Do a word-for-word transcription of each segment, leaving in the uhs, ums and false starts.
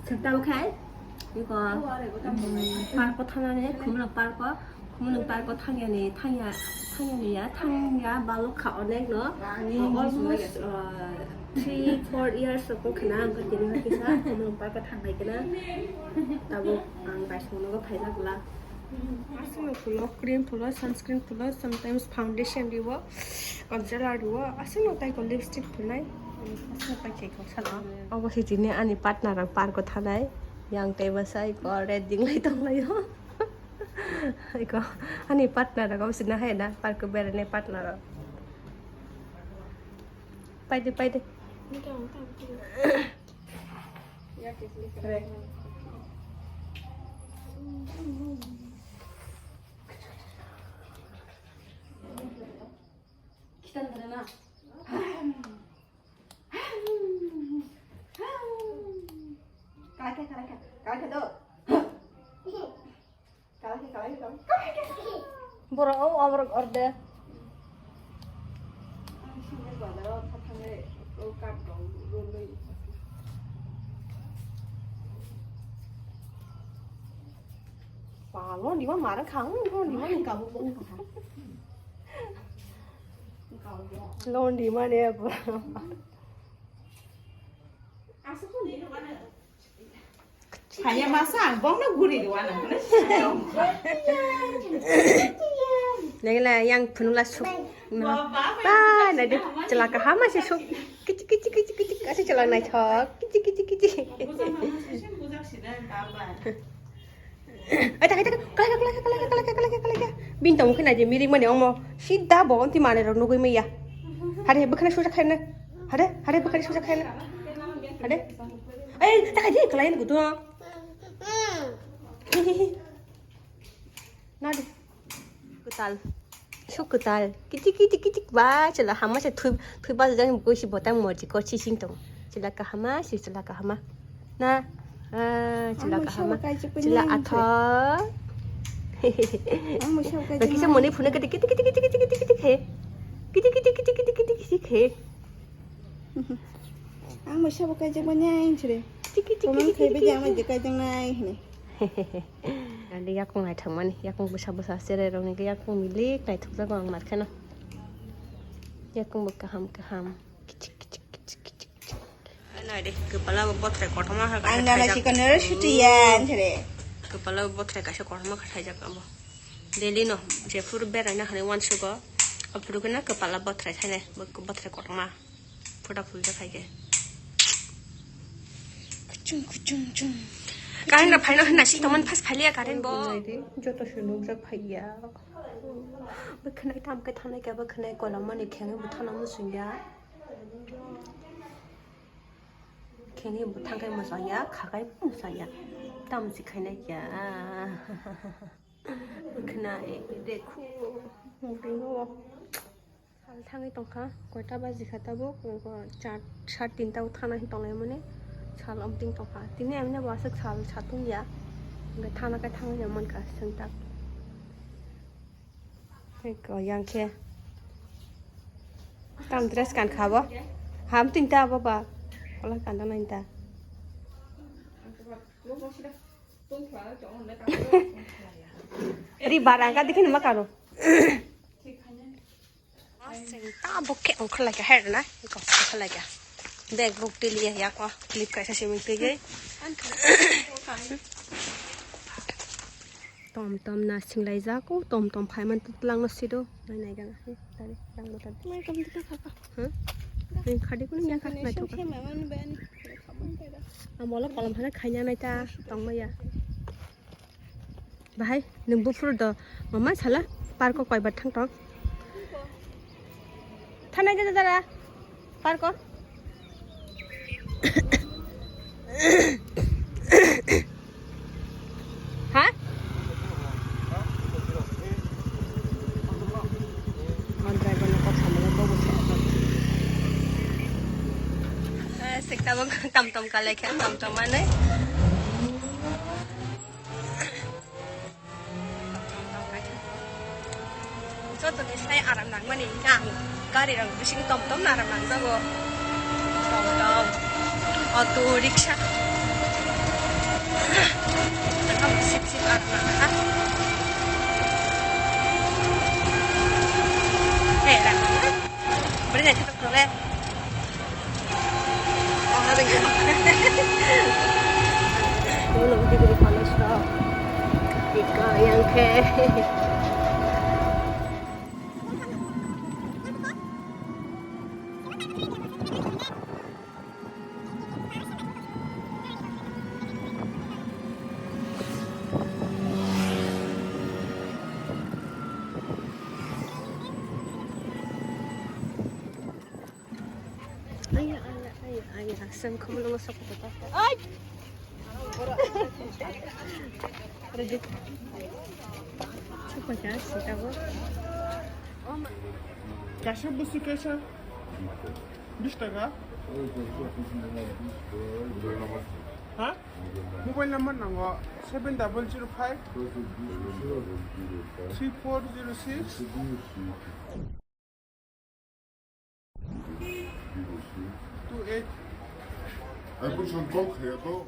Tabuk khai, iko, mm, park o thangnani, Khumulwng park o, Khumulwng park o thangyani, thangya, thangyani ya, thangya balok kha onek no. Almost, uh, three, four years ago khna ang tini kisa Khumulwng park o thangnai khna. Tabuk ang bai songno phaijak la. Aswkno phulo, cream phulo, sunscreen phulo, sometimes foundation riwo, concealer riwo, aswkno tei ko lipstick phunai, aswkno paikhe ko salo. Obo se tini ani partner rok park o thanai, yang tei bwsai ko red ding lai tong laio. Iko ani partner rok obo se na hai na park o berai nai partner rok. Paide, paide. Kalai khe, kalai khe, kalai khe do. Kalai khe, kalai khe, kalai khe. Borok o, oborok orde. Ba, lon dima mara khang, lon dima ni kabu bong kha. Lon dima ne. Kaya masa ang bong na guri do ana. Nengla yang phunula suk. Ba, na de chelaka hama se suk. Kichi, kichi, kichi, kichi, kasi chelak nai thok. Kichi, kichi, kichi. Ai, ta, ta, ta, kalai, kalai, kalai, kalai, kalai, kalai. Bini tongmung khe naidi mirik mani omo. Sida bo onti manwi rok nugwi maya. Hade, bwkhani susa khaina. Hade, hade, bwkhani susa khaina. Hade. Ai, ta, di, kalai ni gudu. Nadi. Kwtal. Su kwtal. Kitik, kitik, kitik. Ba, chwla hama se thui, thui ba jang bui si botang morji ko si sing tong. Chwla kahama, si chwla kahama. Na. Ah, chwla kahama. Chwla atha. Ang mui sabo kaijak. Kisa mani phone kati kiti kiti kiti kiti kiti kiti khe. Kiti kiti kiti kiti kiti kiti khe. Ang mui sabo kaijak mani ang chire. Tiki tiki tiki tiki. Ang mui kaijak nai hini. Ani yakung naithok mani, yakung bwsa bwsa cherai rok ni yakung milik naithok jago ang mar kheno. Yakung bo kaham kaham. Kichik kichik kichik kichik kichik. Nai de, kwpala bo bothrai kothoma kha. Ang gana khaijak. Chikon ro suti ya, anthre. Kwpala bo bothrai kaisa kothoma kha khaijak abo. Delhi no, jephuru beraina hani wansugo. Aphuru gana kwpala bothrai thainai, bo bothrai kothoma. Photo phul jak hai khe. Kuchung, kuchung, chung. Current rok phaino hwnna si tongmani phas phaliya current bo. Joto se nukjak phaiya. Bwkhwnai tam khe thanai khe bwkhwnai kolamani khengwi bo thana muchungya. Khengwi bo thangkhai muchungya, khakhai bo muchungya. Tam si khainai kya. Bwkhwnai dekho. Mubingo. Sal thangwi tongkha, koita baji kha tabuk, char, sat tinta o thana hin tonglaimani sal omting tongkha. Tini amino bo aswk sal satung ya, hwnkhe thana khe thangwi ya mankha swngtak. Eko yang khe tam dress kan kha bo, ham tinta bo ba, kola kanda nai ta. Ri barang ka dikhin ma karo. Sing ta bok khe ongkhor lai kha, her na, ongkhor lai kha. Bag bok tiliya ya ko, clip kaisa simi twi. Tom tom na sing lai ja ko, tom tom phai man tlang no sido, nai nai ga na, tari, tang mo tari. Mai kam dikha kha ka. Huh? Nai khadi ko ni ya kha, nai thoka. Amola kolam phana khaina nai ta, tong ma ya. Bahai, nwng buphuru do, mama sala, park o koibar thang tong. Thanai de dara, park o. Ha? Mon driver no kok samalo bobo sa. Eh, sekta bang tam tam kalai khe, tam tam manai. Joto ni sai aram nangmani ang gari rok bising tom tom aram nangjago. Tom tom, auto, rickshaw. Yang ke. Aya, aya, aya, aya, sengkho mwnwi masa kota ta. Ai! Ready? Chukha ja, sita bo. Kaisa busu kaisa. Bish taka? Ha? Mobile number nango seven double zero five three four zero six two eight. Ai, pun song kok kaya to.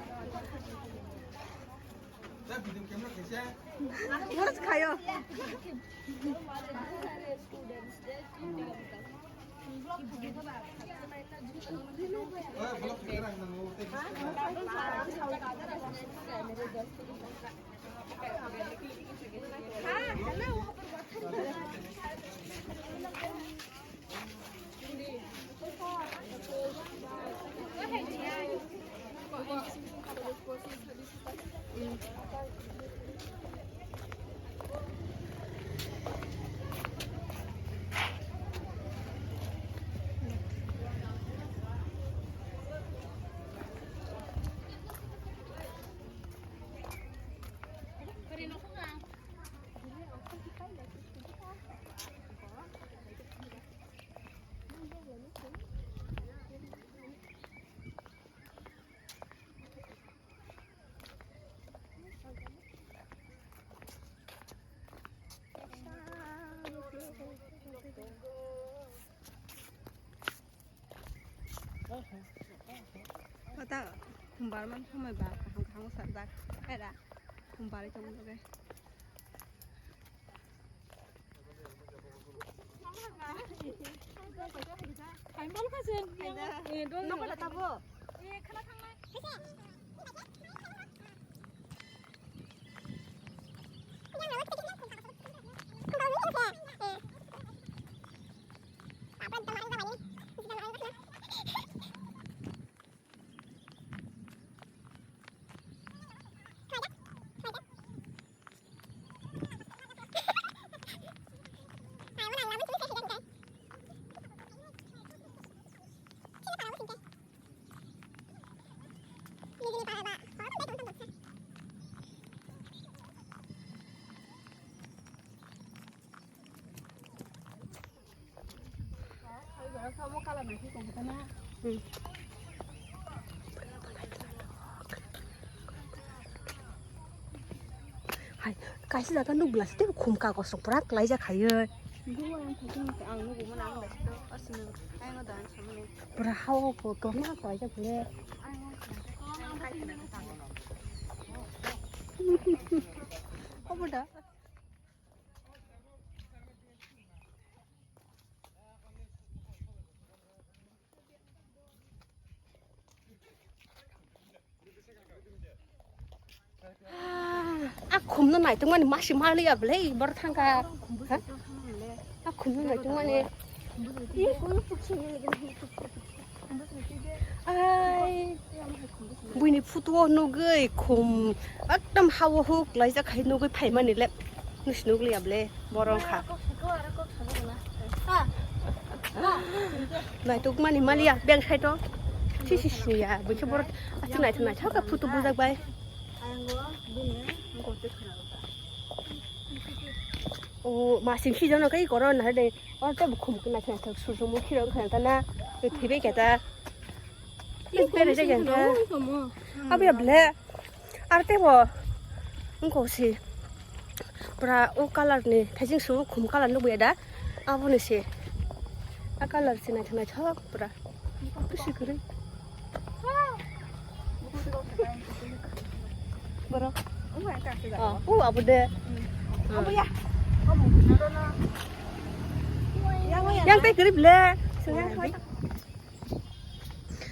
Harus kayo. Kota khumbar man hamai ba kaham kaham sajak era khumbar tong loge. Hai, kaisa jaga nukla se tei khum kagos rok pura kwlaijak hai. Pura hao bo torna kwlaijak pura. Obo da. A khumno naitongmani masi maliya bwle boro thangkha. Ha? A khumno naitongmani. Ai. Buini photo o nugwi khum ekdom hao huk laijak hai nugwi phaimani le. Nus nukliya bwle. Borok kha. Naituk mani maliya beng sai to. Si si si ya, bwkhe borok aswk naithok naithok khe photo bujak bai. O masing si jono kai koro na de. O to bukhum naithok naithok surjomukhi rok kha ta na. Thwibai khe ta. Bere de khe ta. Abi ya bwle. Ar tebo wngkok se pura o colour ni thaising su khum colour nukya da aboni se a colour se naithok naithok pura kusi kwrwi borok. Oh, oh, abo de. Abo ya. Yang tei kwrwi ble.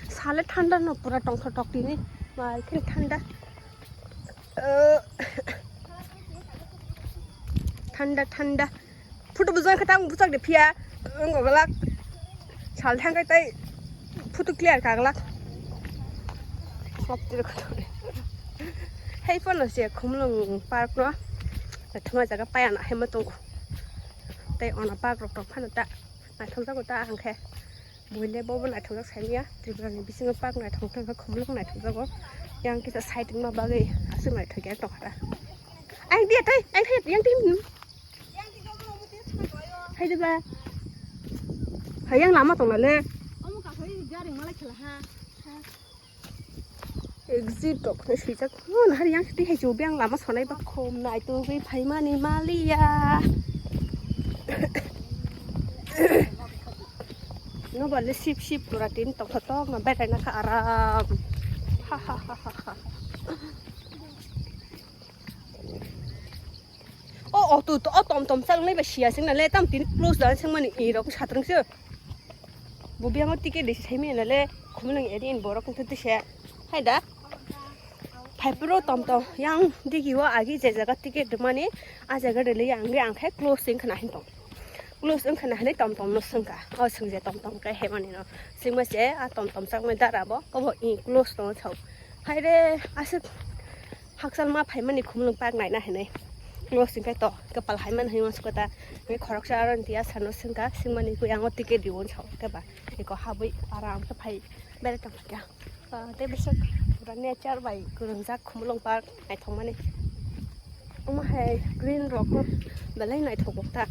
Sale thanda no pura tongthok tok tini. Mai khe thanda. Eh, thanda, thanda. Photo bujang khe tang bujak de phiya. Wng go glak. Sal thang kai tai photo clear ka glak. Hei phone se Khumulwng park no. Thuma jaga paya na hema tongo. Tai ona park rok tong phano ta. Naithok jago ta ang khe. Buile bobo naithokjak saimanya, Tripura ni bisingo park naithok wngkha, Khumulwng naithokjago. Yang kisa side wngma bagwi aswk naithok ya tongkha. Ang dia tai, ang thai, yang tin. Hai de ba. Hai yang lama tong le. Exit rok no swijak. Oh, nahar yang tihai chu beng lama sonai ba khum nai tongwi phaimani maliya. No bale sip sip pura tin tong tok na berai na kha aram. Ha ha ha ha ha. O, o, tu, tu, o, tom, tom, chak nai ba siya sing na le, tam tin close da sing mani, i rok satrang se. Bo biang o ticket de sai mi na le, Khumulwng area in borok kung tu se. Hai da. Phai pro tom, tom, yang digi o agi je jaga ticket de mani, a jaga de le yang ge ang khai close sing khna hin tong. Close wng khna hinwi tom tom no swngkha. O swngje tom tom khe hemani no. Swngma se a tom tom chakmani dara bo. Obo i close no sao. Haire aswk hakchal ma phaimani Khumulwng park naina hinwi. Close wngkhe to kwpal hai man hinwi uansukha ta. Hinwi khoroksa aro tiya sano swngkha. Swngmani khe yango ticket dibo unsao khe ba. Eko habwi aram khe phai berai tongkha. Ah, tei bwswk pura nature bai kwrwngjak Khumulwng park naithokmani. Omo hai green rok no belai naithok ta.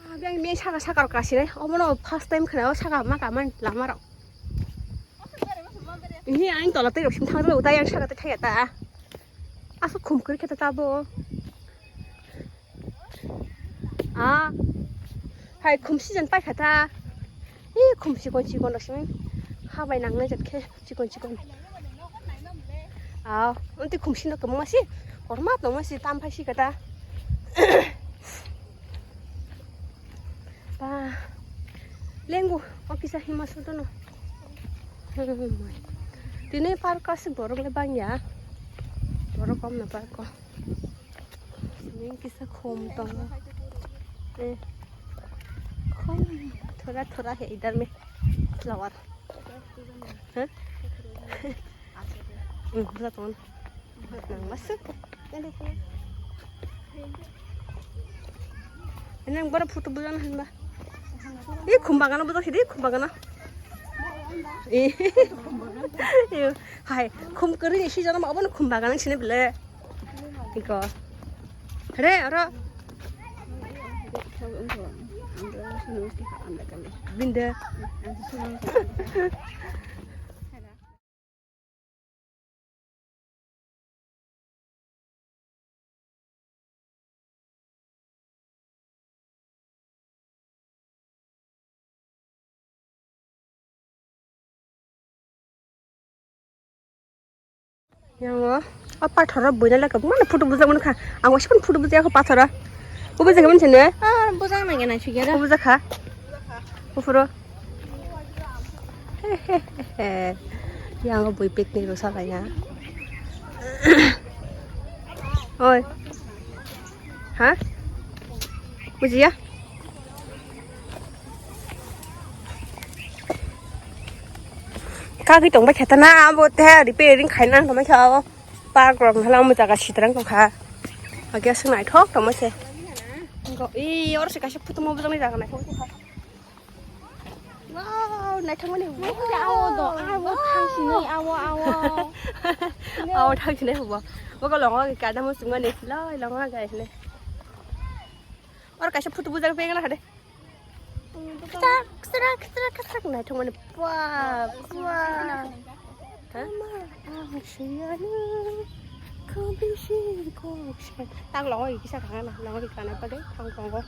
Ah, beng beng saka saka rok kasinai. Omo no first time khna o saka ma kaman lama rok. Ini ang tola tei rok sim thang rok utai ang saka tei thaya ta. Aswk khum kwrwi khe ta bo. Ah. Hai khum season paikha ta. Ih, khum chikon chikon rok simi. Ha bai nangnai jat khe chikon chikon. Ah, onti khum sino kwbangma si. Korma tongma si tam phai si kata. Ba. Lengu, o kisa hima sudono. Tini park aswk borok le bangya. Borok kom na park o. Swing kisa khum tongo. Eh. Khum thora thora hai idhar mein flower. Huh? Hmm, bula tongo. Nang masuk. Nang bora photo bujana hanba. Ih, khum bagano bujak sidi, khum bagano. Ih. Hai, khum kwrwi ni season ma obo khum bagano sini bele. Iko. Re, oro. Binde. Yango, o pathoro buina le kwbangma photo bujak mano kha. Ang waisa phano photo bujak kha pathoro. Ubo jaga mani sene? Ah, bujak nang gana chigera. Ubo jakha. Uphuro. Yango bui picnic ro salai na. Oi. Ha? Bujiya? Kagwi tongbai khe ta na abo te repairing khaina tongbai kha o. Park rok hala omo jaga sitrang tongkha. Age aswk naithok tongma se. Ii, oro se kaisa photo mo bwjaknai jaga naithok tongkha. Wow, naithok mani. Naithok de awo do, awo thang sini, awo, awo. Awo thang sini hubo. Boko longo kadamo sungmani. Loi longo gai hene. Oro kaisa photo bujak pegana hade. Kchak, kchak, kchak, kchak, naithok mani. Pua, pua. Tama, ang siyanu. Kobisi, kobisi. Tak longo iki sa kangana, longo iki kana pade, thang tongo.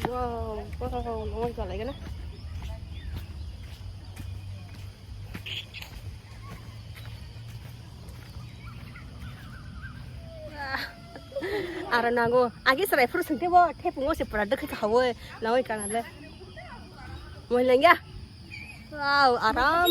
Wow, wow, longo iki lai kana. Ara nango. Agi sarai phuru sengte bo, thepung o se pura dekhe khawi. Nawi kana le. Moi lengya. Wow, aram.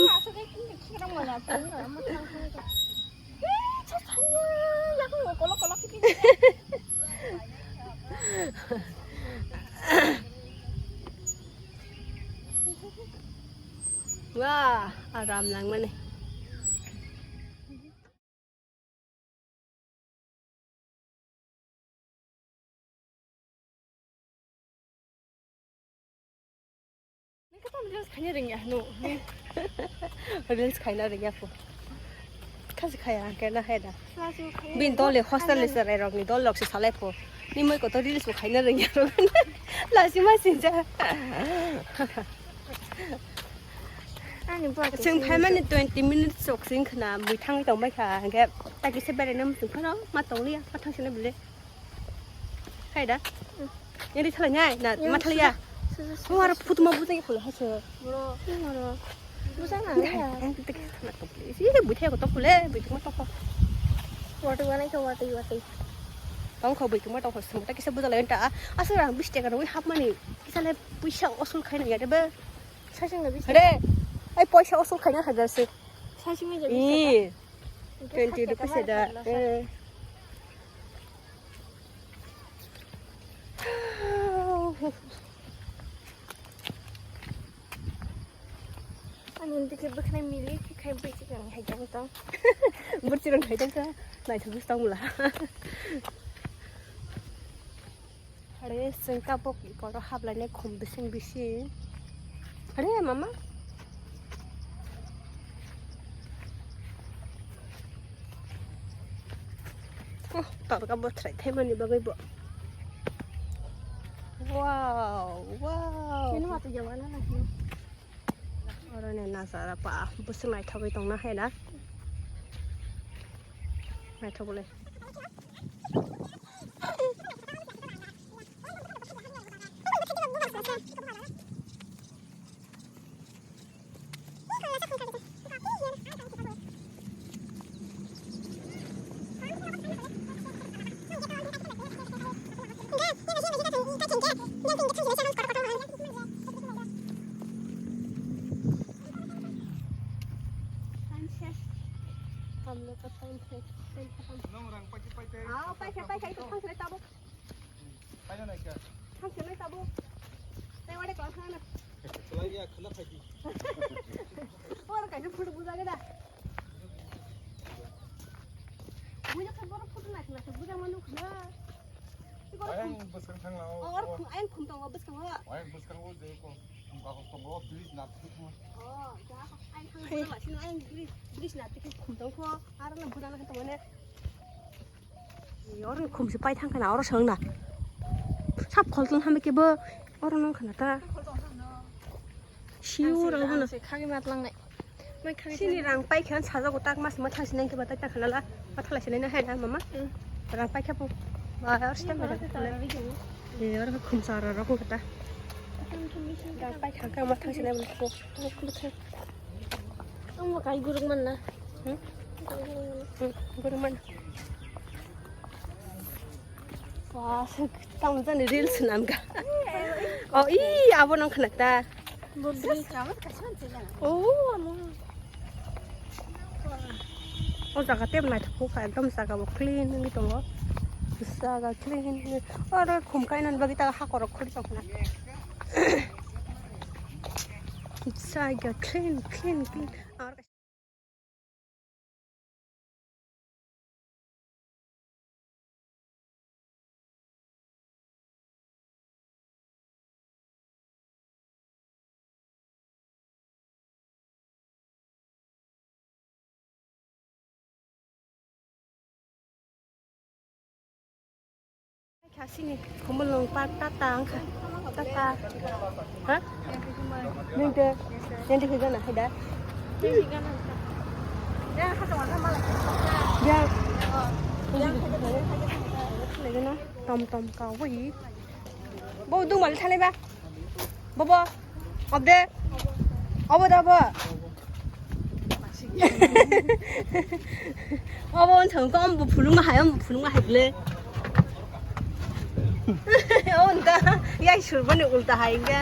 Wah, aram nang mane. Nang kata reels khaina rengya no. Reels khaina rengya ko. Khasi khaya ke na hai da. Bin dole hostel le sarai rok ni dol lok se salai po. Ni moi ko to reels bo khaina rengya rok. Lasi ma sinja. Ani buat Chwng phaimani twenty minutes sok sing khna mui thangwi tong bai kha, hwnkhe ta kisa berai nang muchung phano ma tong liya, ma thang sina bile. Khai da? Yang di thalai nai, na ma thaliya. Ko ar phut ma bujai phul ha so. Bro, bro. Bujai na ya. Si bui thai ko to phule, bui ma to ko. Wati wanai ko wati wati. Tong kho bui ma to ko sum ta kisa bujalai ta. Asal rang bis taka rwi hap mani. Kisa le puisa osul khaina ya de ba. Sasing na bisa. Re, ai poisa osul khaina hajar se. Sasing na bisa. Ih, twenty rupees da. Eh. Ani dikhe bwkhwnai mili khe khai bwswk ang hai jang tong. Bwswk ang hai jang ka naithok bwswk tong mula. Are chwng tabuk ikoro hablainai khum bising bising. Are mama. Oh, torka bo thrai thaimani bagwi bo. Wow, wow. Kino matu jawana na kino. Oro ni nasara pa bwswk naithogwi tongna hai na. Naithok le. Nong rang paiki paite. Ah, paikha, paikha, itu thang sini tabuk. Paina naikha. Thang sini tabuk. Tei wade kau sana. Selai ya, kena paiki. Orang kaisa photo buja geda. Buja kan orang photo naik naik buja manu kena. Ayang bwskang thang lao. Oh, orang kum, ayang kum tong bwskang lao. Ayang bwskang lao je ko. Kum ka kum lao bridge na thik mo. Oh, ja. Ayang thang lao sini ayang bridge, bridge na thik kum tong ko. Arang na buja na kan tong ne. Oro khumsi pai thang khana oro swng na. Sap khol tong hambai kebo oro nong khana ta. Siu rang hano. Khagi matlang nai. Mai khagi. Sini rang pai khan sajago tak mas ma thang sinang keba tak khana la. Ma thalai sinai na hai na mama. Hmm. Rang pai khapo. Ba oro sta ma. Oro khumsa ro ro khata. Rang pai khan ka ma thang sinai bolo. Ang makai guruk mana? Hmm? Hmm, guruk mana? Wah, tamo jani reels namka. Oh, ih, abo nang khanak ta. Oh, amo. Oh, jaga tem naithok kha, ekdom jaga bo clean wngwi tongo. Jaga clean. Oro khum kainani bagwi ta hakorok khuri tongkha na. Jaga clean, clean, clean. Khasini khumulwng park tata wngkha. Tata. Ha? Nungte. Yang dikhe gana haida. Ya. Lagi na tom tom kawi. Bo dungmali thalai ba. Bobo. Obde. Obo da bo. Obo on thang ko om bu phulung hai, om bu phulung hai ble. O wngkha, yai surbani ulta hai wngkha.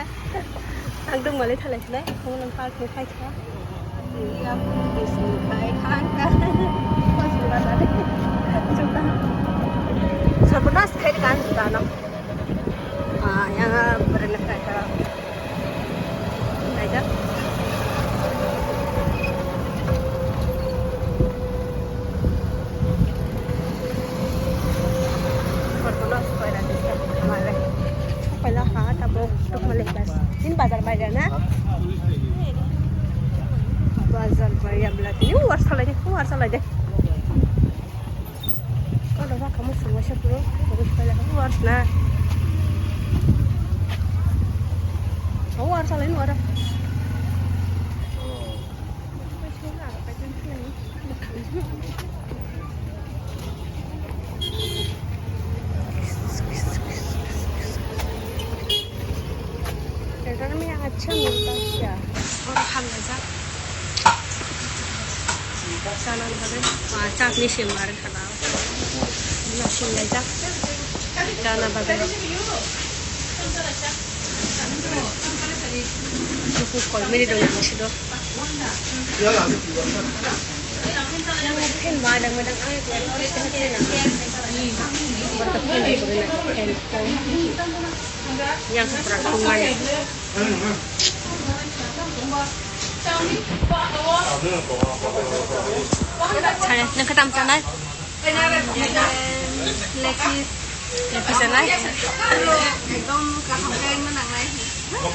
Ang dongmale thalai khlai, khumulwng park ni khai kha. Ya, bising khai kha wngkha. Juta. Sarbonas khai kha ang juta no. Ah, yang bereng khai kha. Kaijak. Kormo no soira ni sa male. Paila ha ta bo tok male bas. Tin bazar bai na. Bazar bai ya bla tin war salai de, war salai de. Kau dah kamu semua siapa bro? Bagus sekali aku luar sana. Aku luar sana ini luar. Kerana yang acam yang tak ya. Orang hamil aja. Chana bagwi, ah, chakni sim ar khana. Nasim laijak. Chana bagwi. Buku kol mini dong nang sido. Pen madang madang ai ko ko ko na. Berkat pen ko na pen ko. Yang seberat kumai. Sana, nang katam sana. Lekis. Lekis sana. Ekdom kaham khe wngna nangnai.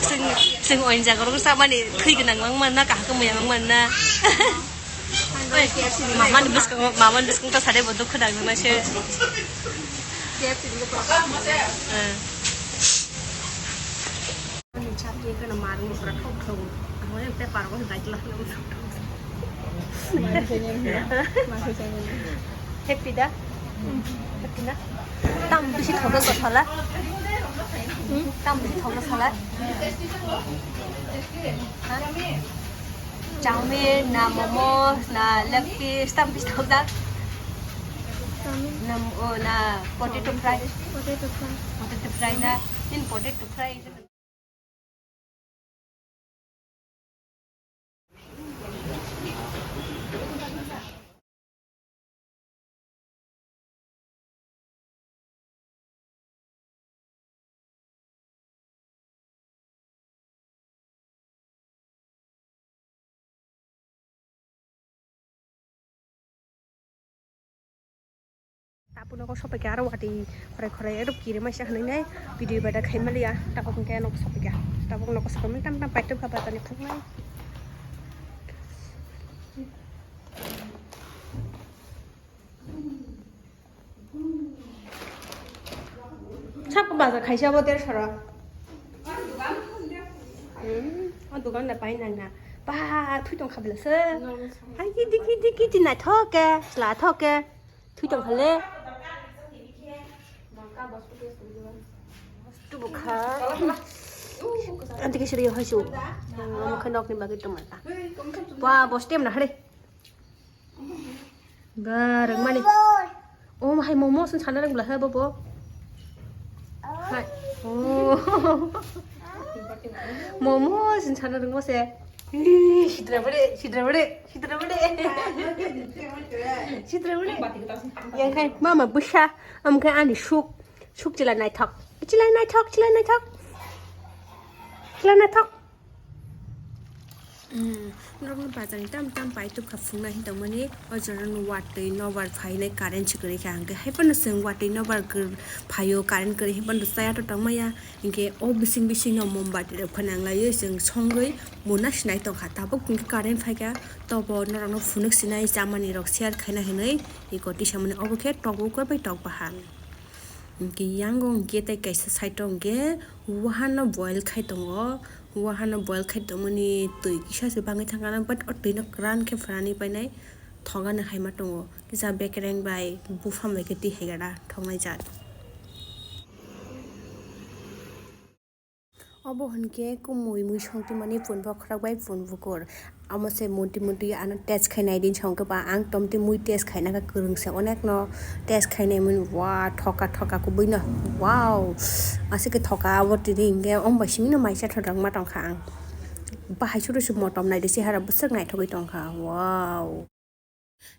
Sing, sing oin jagoro sa mani thui gwnang mang man na, kaham khe muya mang man na. Oi, mama ni bwskang, mama ni bwskang ta sade bo dukhu nang nang se. Eh. Ani chapni kana marung pura thok thok. Amo yang te parung dai la. Happy da? Happy na? Tam bisi thok thok sala. Hmm? Tam bisi thok thok sala. Ha? Chowmin, na momo, na leg piece, tam bisi thok thok da. Na, oh, na potato fry. Potato fry. Potato fry na. In potato fry. Tabuk nogo sopaikha aro watwi khorai khorai aro kirimaisa hinwi nai video bai da khaimaliya. Tabuk hwnkhe nogo sopaikha, tabuk nogo sopaimani tam tam paitokha bazar ni phunuknai. Sabo bazar khaisa bo der sara. Hmm, o dogan da pai nang na. Ba, thui tong kha bela se. Ai, ki di, ki di, ki di, naithok khe, chwla thok khe. Thui tong kha le. Tubu kha. Anti khe siri hoi su. Omo khe nokni bagwi tong mata. Ba, bo stem na hare. Ba, rwngmani. O, hai momo song sana rwngla ha, bobo. Hai. O. Momo song sana rwngmo se. Ih, sidra bade, sidra bade, sidra bade. Sidra bade. Yang khai, mama bwsa, am khai ani suk, suk chila naithok. Chila naithok, chila naithok. Chila naithok. Hmm, norokno bazarni tam tam pai tubkha phunukna hinwi tongmani, o jorano watwi nobar phainai current se kwrwi kha, hwnkhe haiphano chwng watwi nobar kwr-, phaio current kwrwi haiphano chaya to tongmaya, hwnkhe o bising bisingno mombati rok phanang laiwi chwng songwi muna sinai tongkha, tabuk hwnkhe current phaikha, tobo norokno phunuk sinai chamani rok share khaina hinwi eko tisamani, obo khe tok bukur bai tok bahan. Hwnkhe yango hwnkhe tei kaisa side o hwnkhe wahano boil khai tongo, wahano boil khai tongmani twi kisa se bangwi thangkha na, but o twi no kwran khe phrani painai thogani hai ma tongo, kisa bekereng bai buphang bai khe twi hai gana thoknai jat. Obo hwnkhe kumui mui song tongmani phun bokhorok bai phun bukur. Amo se monti monti ano test khai nai din song khe ba ang tomti mui test khai nang kha kwrwng se onek no test khai nai mani wa thoka thoka kubui no wow aswk khe thoka abo tini hinkhe ong bai simi no maisa thotok ma tong kha ang bahai suru se motom nai di se hara bwswk naithogwi tong kha wow.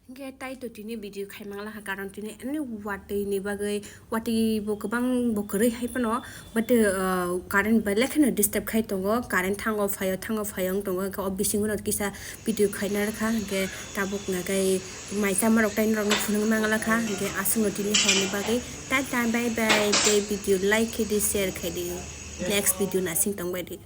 Hinkhe tai to tini video khai mang lakha karon tini ani watwi ni bagwi watwi bo kwbang bo kwrwi hai phano but uh, current bai lekheno disturb khai tongo current thango phaio thango phaio wng tongo hinkhe o bisingo no kisa video khaina rwkha hinkhe tabuk nagai mai chama rok tai norok no phunuk mang lakha hinkhe aswk no tini horni bagwi tata bye bye tei video like khai di share khai di next video nasing tong bai di.